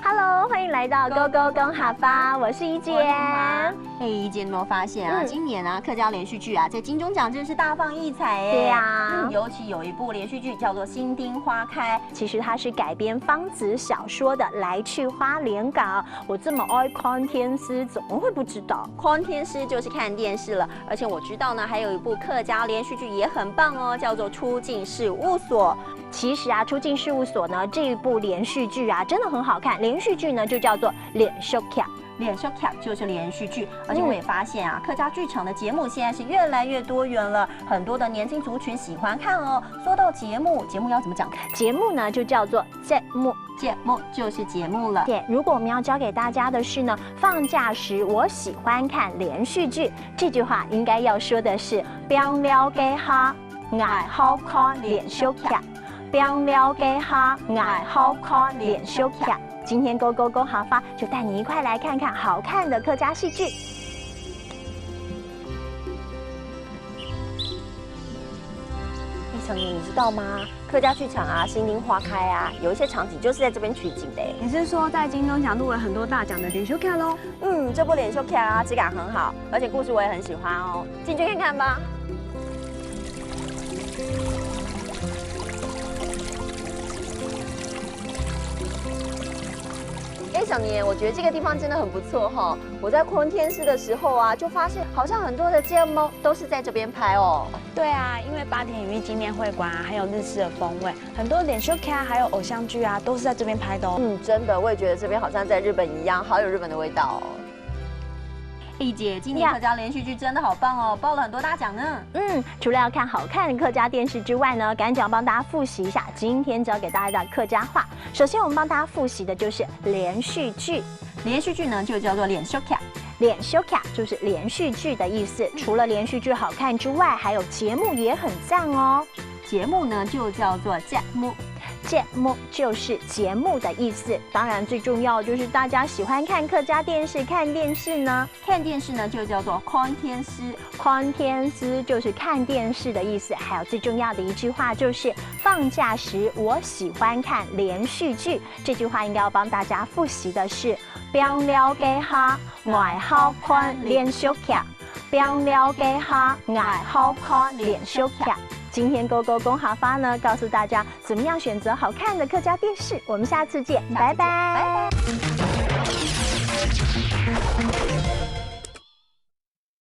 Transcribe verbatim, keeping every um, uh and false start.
Hello，欢迎来到勾勾讲客话，我是怡姐。我是怡华。哎，怡姐，你有没有发现啊？嗯。今年啊，客家连续剧啊，在金钟奖真是大放异彩哎。对啊。嗯，尤其有一部连续剧叫做《心丁花开》。其实它是改编方子小说的《来去花莲港》。我这么爱看电视，怎么会不知道？看电视就是看电视了，而且我知道呢，还有一部客家连续剧也很棒哦，叫做《出境事务所》。 其实啊，《出境事务所》呢，这一部连续剧啊，真的很好看。连续剧呢，就叫做连续剧。连续剧就是连续剧，而且我也发现啊，客家剧场的节目现在是越来越多元了，很多的年轻族群喜欢看哦。说到节目，节目要怎么讲？节目呢，就叫做节目。节目就是节目了。对，如果我们要教给大家的是呢，放假时我喜欢看连续剧，这句话应该要说的是，放尞个下，𠊎好看连续剧。 放尞个下，𠊎好看连续剧。今天勾勾讲客话就带你一块来看看好看的客家戏剧。哎，小年，你知道吗？客家剧场啊，《心丁花开》啊，有一些场景就是在这边取景的。你是说在金钟奖入围很多大奖的连续剧咯？嗯，这部连续剧啊，质感很好，而且故事我也很喜欢哦，进去看看吧。 哎，小年，我觉得这个地方真的很不错哈。我在看电视的时候啊，就发现好像很多的节目都是在这边拍哦。对啊，因为八田语艺纪念会馆啊，很有日式的风味，很多连续剧啊，还有偶像剧啊，都是在这边拍的哦。嗯，真的，我也觉得这边好像在日本一样，好有日本的味道哦。 丽姐，今年呀，客家连续剧真的好棒哦，报了很多大奖呢。嗯，除了要看好看的客家电视之外呢，赶紧要帮大家复习一下今天教给大家的客家话。首先，我们帮大家复习的就是连续剧。连续剧呢，就叫做连续剧。连续剧就是连续剧的意思。除了连续剧好看之外，还有节目也很赞哦。节目呢，就叫做节目。节目就是节目的意思。当然，最重要就是大家喜欢看客家电视、看电视呢。 看电视呢，就叫做看电视。看电视就是看电视的意思。还有最重要的一句话就是，放假时我喜欢看连续剧。这句话应该要帮大家复习的是，放尞个下，𠊎好看连续剧。放尞个下，𠊎好看连续剧。今天勾勾讲客话呢，告诉大家 怎么样选择好看的客家电视？我们下次见，拜拜。